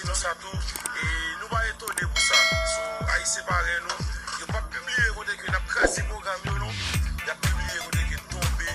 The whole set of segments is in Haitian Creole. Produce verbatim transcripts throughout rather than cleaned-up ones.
Nan sa tou, e nou pa etone pou sa. So, Ayisyen parèy nou, yo p ap pibliye kote ke n ap kraze pwogram yo, non. Y ap pibliye kote ke n tonbe.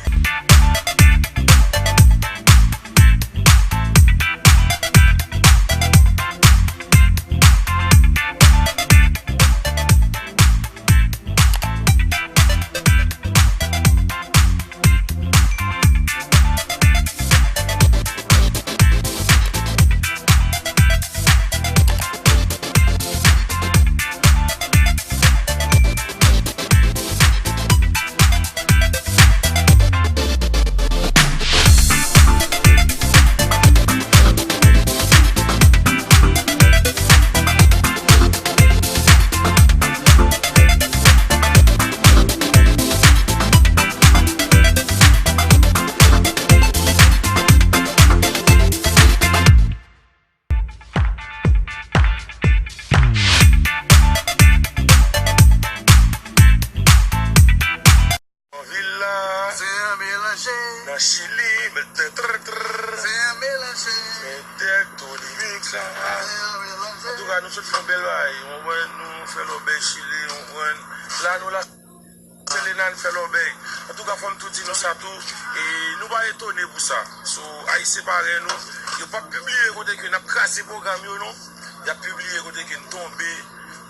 An vil la. Se an melanje. Nan Chili, mèt tè trè trè. Se an melanje. Mèt tè Tony Mix la. Se an melanje. Antouka, nou sot fè yon bèl bagay. Ou konprann, nou fè lòbèy Chili, ou konprann. La, nou la. Selena, n fè lòbèy. Antouka, fò m tou di nou sa tou. E nou pa etone pou sa. So, Ayisyen parèy nou, yo p ap pibliye kote ke n ap kraze pwogram yo, non. Y ap pibliye kote ke n tonbe,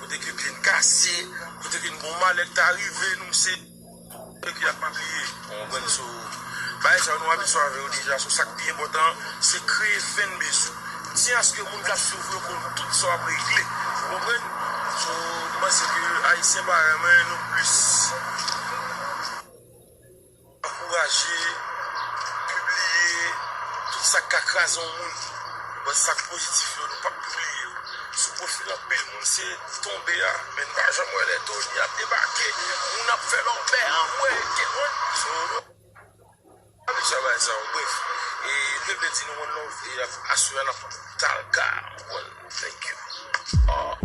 kote ke pye n kase, kote ke n gon malè k ta rive nou, se ki ap pibliye. Ou konprann? So, bagay sa yo nou abitye avè yo deja. So, sa k pi enpòtan, se kreye fanbase ou. Di aske moun k ap swiv ou yo konn tout sa w ap regle. Ou konprann? So, m panse ke Ayisyen parèy mwen, nou plis ankouraje, pibliye tout sa k ka kraze yon moun. Bon, sa k pozitif yo, nou p ap pibliye yo. Sou pwofil anpil moun, se tonbe a, men n pa janm wè lè Tony ap debake. Moun ap fè lòbèy, anmwey, ke mwen. So, nou abitye a bagay sa yo. Brèf, e nou vle di nou one love, e ap asire n ap Talka, one, thank you. Ah.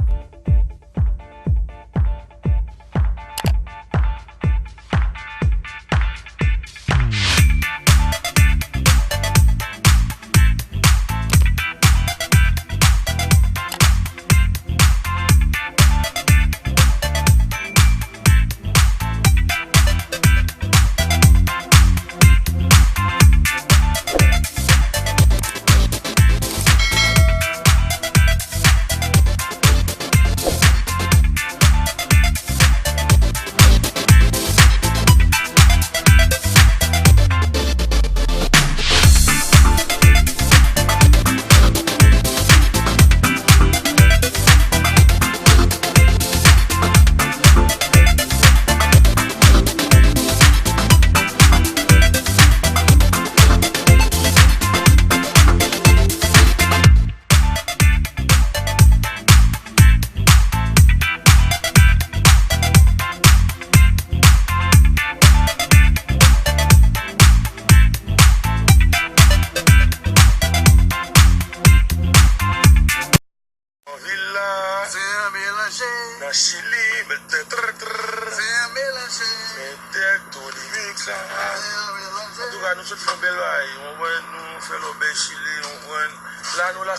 An vil la. Se an melanje. Nan Chili, mèt tè trè trè. Se an melanje. Mèt tè Tony Mix la. Se an melanje. Antouka, nou sot fè yon bèl bagay. Ou konprann, nou fè lòbèy Chili, ou konprann. La, nou la.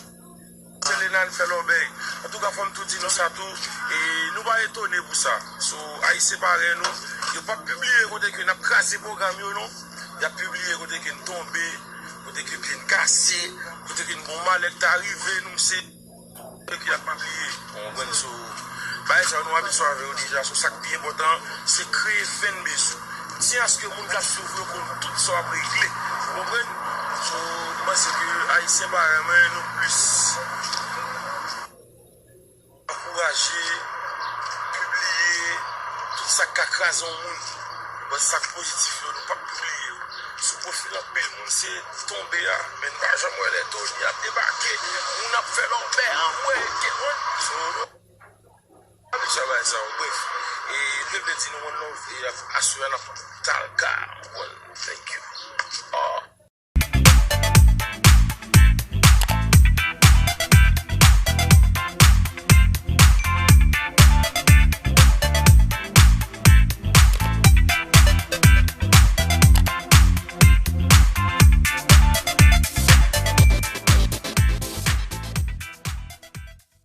Selena, n fè lòbèy. Antouka, fò m tou di nou sa tou. E nou pa etone pou sa. So, Ayisyen parèy nou, yo p ap pibliye kote ke n ap kraze pwogram yo, non. Y ap pibliye kote ke n tonbe, kote ke pye n kase, kote ke n gon malè k ta rive nou, se ki ap pibliye. Ou konprann? So, bagay sa yo nou abitye avè yo deja. So, sa k pi enpòtan, se kreye fanbase ou. Di aske moun k ap swiv ou yo konn tout sa w ap regle. Ou konprann? So, m panse ke Ayisyen parèy mwen, nou plis ankouraje, pibliye tout sa k ka kraze yon moun. Bon, sa k pozitif yo, nou p ap pibliye yo. Sou pwofil anpil moun, se tonbe a, men n pa janm wè lè Tony ap debake. Moun ap fè lòbèy, anmwey, ke mwen. So, nou abitye a bagay sa yo, brèf. E nou vle di nou one love, e ap asire n ap Talka, one, thank you. Ah.